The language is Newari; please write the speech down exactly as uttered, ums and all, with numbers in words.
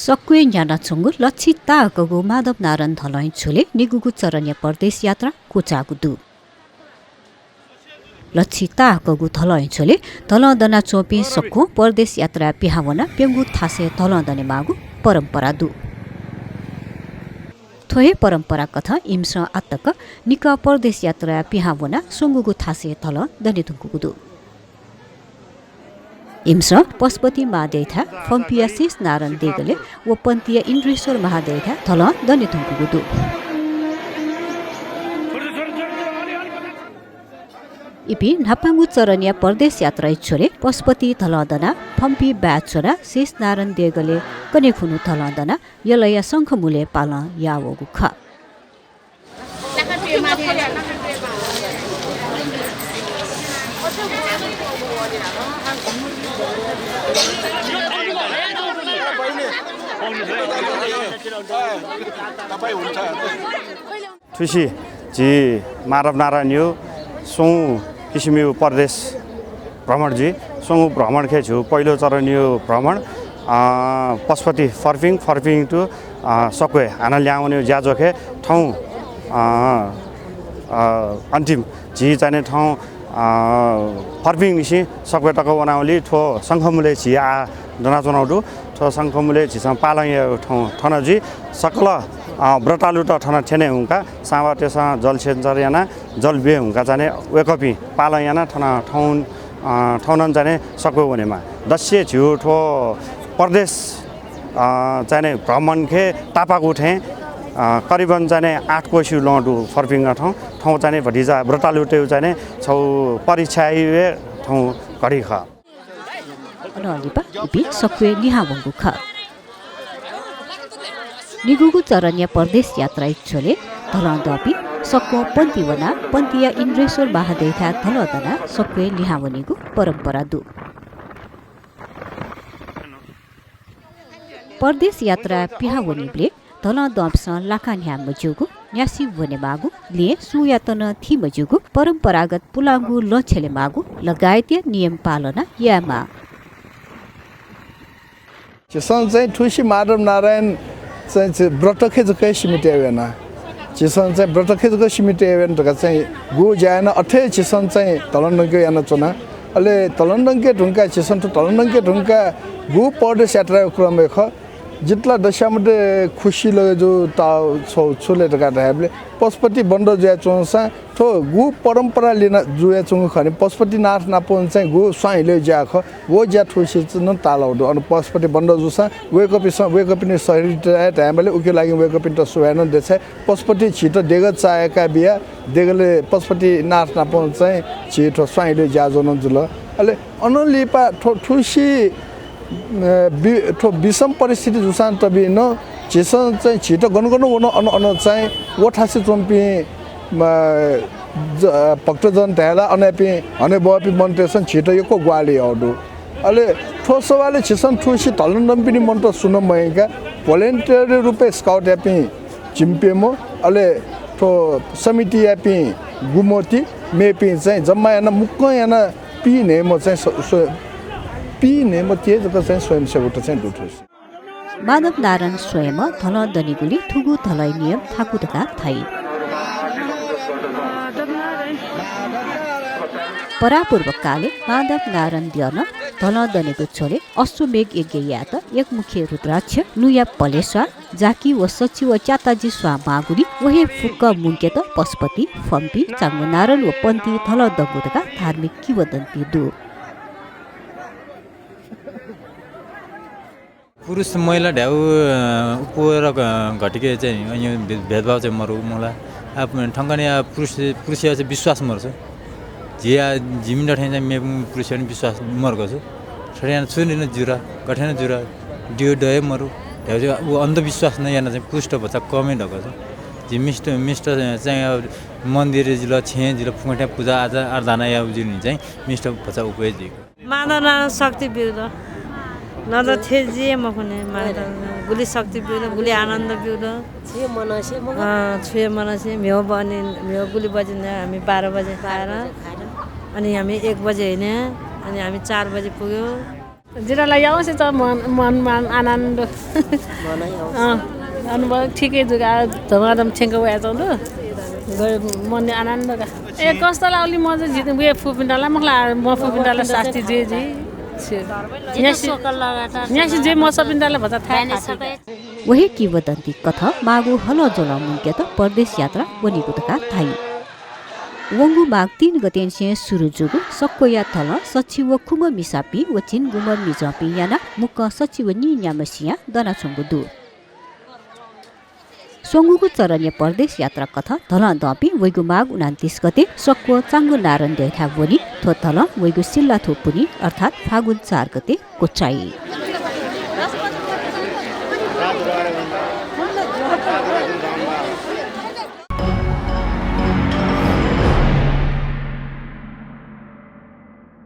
सक्वय् न्ह्यानाच्वंगु लच्छि ताःहाकःगु माधव नारायण धलंया झ्वलय् निगूगु चरणया परदेश यात्रा क्वचाःगु दु। लच्छि ताःहाकःगु धलंया झ्वलय् धलं दनाच्वंपिं सक्वं परदेश यात्राय् पिहां वनाः प्यंगू थासय् धलं दनेमाःगु परम्परा दु। थ्व हे परम्परा कथं इमिसं आःतक निकः परदेश यात्राय् पिहां वनाः स्वंगूगु थासय् धलं दनेधुंकूगु दु। इमिसं पशुपति महाद्यःथाय् फम्पिया शेष नारायण देगलय् व पन्तिया इन्द्रेश्वर महाद्यःथाय् धलं दनेधुंकूगु दु। इपिं न्हापांगु चरणया परदेश यात्राया झ्वलय् पशुपति धलं दनाः फम्पि बाय् च्वनाः शेष नारायण देगलय् कन्हय् खुन्हु धलं दनाः यलया शंखमूलय् पालं याः वःगु खः। थुसी झी माधव नारायणया स्वंगू किसिमया परदेश भ्रमण जुइ। स्वंगू भ्रमणखे झीगु पहिलो चरणया भ्रमण, अ, पशुपति फर्पिङ, फर्पिङ to, अ, सक्वय् हानं लिहां वनेगु ज्याझ्वःखे थौं, अ, अ, अन्तिम झी चाहिँ नि थौं, अ, फर्पिङनिसें सक्वय् तक वनावली। थ्व शंखमूलय् झी आः दनाच्वनागु दु। थ्व शंखमूलय् झीसं पालं यायेगु थौं थन जुइ। सकल, अ, व्रतालुत थन थ्यने हुंकाः साँबातय्सं जल सिञ्चन यानाः जल ब्वये हुंकाः चाहिँ नि वय्कःपिं पालं यानाः थन थौं, अ, थौं नं चाहिँ नि सक्वय् वनेमाः। दक्वसिबय् झीगु थ्व परदेश, अ, चाहिँ नि भ्रमणखे तापाःगु थें, अ, करिबन चाहिँ नि आठ कोसया लँ दु फर्पिङया थौं। थौं चाहिँ नि भतिचा व्रतालुतय् चाहिँ नि छगू परीक्षा यायेगु थौं घडी खः। अनं लिपा इपिं सक्वय् लिहां वंगु खः। निगूगु चरणया परदेश यात्राया झ्वलय् धलं दःपिं सक्वं पन्ति वनाः पन्तिया इन्द्रेश्वर महाद्यःथाय् धलं दनाः सक्वय् लिहां वनीगु परम्परा दु। परदेश यात्राय् पिहां वनीबलय् धलं दःपिन्सं लाकां न्ह्याये मज्यूगु, न्यासि वनेमाःगु, लँय् सुयातं नं थी मज्यूगु, परम्परागत पुलांगु लँ छ्यलेमाःगु लगायतया नियम पालना यायेमाः। झीसं चाहिँ थुसी माधव नारायण चाहिँ झी व्रतखे जक हे सीमित याये याना। झीसं चाहिँ व्रतखे जक सीमित याये याना धकाः चाहिँ गु ज्या याना अथे झीसं चाहिँ धलं दंकेगु यानाच्वना। अले धलं दंके धुंकाः झीसं थ्व धलं दंके धुंकाः गु परदेश यात्राया क्रमय् खः। जितः ला दस्यामते खुसी लगे जू ताः छगू छु ले धकाः धायेबलय् पशुपति बन्द जुयाच्वंसां थ्व गु परम्परा लिना जुयाच्वंगु खः नि। पशुपतिनाथ नाप चाहिँ गु स्वां हिलेगु ज्या खः, व ज्या थुसिनं ताःलाःगु दु। अन पशुपति बन्द जूसां वय्कःपिन्सं, वय्कःपिनि शरीरय् धायेबलय् उकिया लागिं वय्कःपिन्त सुभाय् नं देछाये। पशुपति झीत देगः चाय्काबिया, देगलय् पशुपतिनाथ नाप चाहिँ झी थ्व स्वां हिलेगु ज्या ज्वनं जुल। अले अनं लिपा थ्व थुसी अ, बि-, थ्व विषम परिस्थिति जूसां तबि नं झीसं चाहिँ झीत गन गन वन अन अन चाहिँ व थासय् च्वंपिं, अ, ज-, अ, भक्तजन धाये ला अनयापिं हनेबहःपिं मनूतय्सं झीत यक्व ग्वाहालि याःगु दु। अले थ्व सवालय् झीसं थुसी धलं दंपिनि मनूत सुं नं मयंकाः volunteer रूपय् scout याःपिं झिंप्यम्ह, अले थ्व समितियापिं गुम्ह ति, मेपिं चाहिँ जम्मा यानाः मुक्कं यानाः पीस न्हय्म्ह चाहिँ स्व-, स्व-, पीस न्हय्म्ह ति जक चाहिँ स्वयंसेवकत चाहिँ दु थुसी। माधव नारायण स्वयम्ह धलं दनिगुलिं थुगु धलंया नियम थाकु धकाः धाइ। परापूर्वकालय् माधव नारायण द्यःनं धलं दनेगु झ्वलय् अश्वमेघ यज्ञ यायेत एकमुखी रुद्राक्ष, लुँया भलेस्वां, जाकि व सछि व च्याताजि स्वां माःगुलिं व हे फुक्क मुंकेत पशुपति, फम्पि, चांगुनारायण व पन्ति धलं दंगु धकाः धार्मिक किंवदन्ती दु। पुरुष महिला धायेगु, अ, उप र घ-, घटिके चाहिँ, अ, यो भे-, भेदभाव चाहिँ मरु मला। अब ठंगने आ पुरुष, पुरुषया चाहिँ विश्वास मरु छ। झी आ, झिमित थें चाहिँ मेपिं पुरुषया विश्वास मरु छु। थथे याना छु नं जुइ रा, गथे नं जुइ रा, दियो दये मरु। धायेगु चाहिँ उ अन्धविश्वास नं याना चाहिँ पुरुषत भचा कम हे दक्व छ। झी मिष्ट, मिष्ट चाहिँ अब मन्दिर जुल, छेँ जुल, फुकं थें पूजा आजा आराधना याउ जुल नि चाहिँ मिष्ट भचा उप हे जुइ। माधव नारायण शक्ति ब्यूगु दु। नत्र थें जुइ हे मखु नि, माधव नारायण गुलि शक्ति ब्यूगु दु, गुलि आनन्द ब्यूगु दु। छु हे मनसे मखु। अँ, छु हे मनसे, म्हिगः बहनी, म्हिगः गुलि बजे नि, हामी बाह्र बजे खाएर। बाह्र बजे खाएर। अनि हामी एक बजे हिँड्यौँ, अनि हामी चार बजे पुग्यौँ। जिरा ला याउँसे त मन, मन, मन आनन्द। अँ, अनुभव ठिकै जुगा धमाधम छेंक वयाच्वं दु। ग-, मन आनन्द का। ए, कस्ता ला उलि मजा जित वे फुपिन्त ला मखला, म फुपिन्त ला शास्ति जुइ जि। न्यासि, न्यासि जे मसपिन्त ला भचा थाय् खाते। वहे किंवदन्ती कथं माःगु हलंज्वलं मुंकेत परदेश यात्रा वनीगु धकाः धाइ। वंगु माघ तीन गतेनिसें सुरु जूगु सक्वया धलं सछि व खुम्ह मिसापिं व झिंगुम्ह मिजंपिं यानाः मुक्कं सछि व नीन्याम्ह सियां दनाच्वंगु दु। स्वंगूगु चरणया परदेश यात्रा कथं धलं दंपिं वइगु माघ उनान्तीस गते सक्व चांगु नारायण देगःया थाय् वनी। थ्व धलं वइगु सिल्लाथ्व पुन्हि अर्थात् फागुन चार गते क्वचाइ।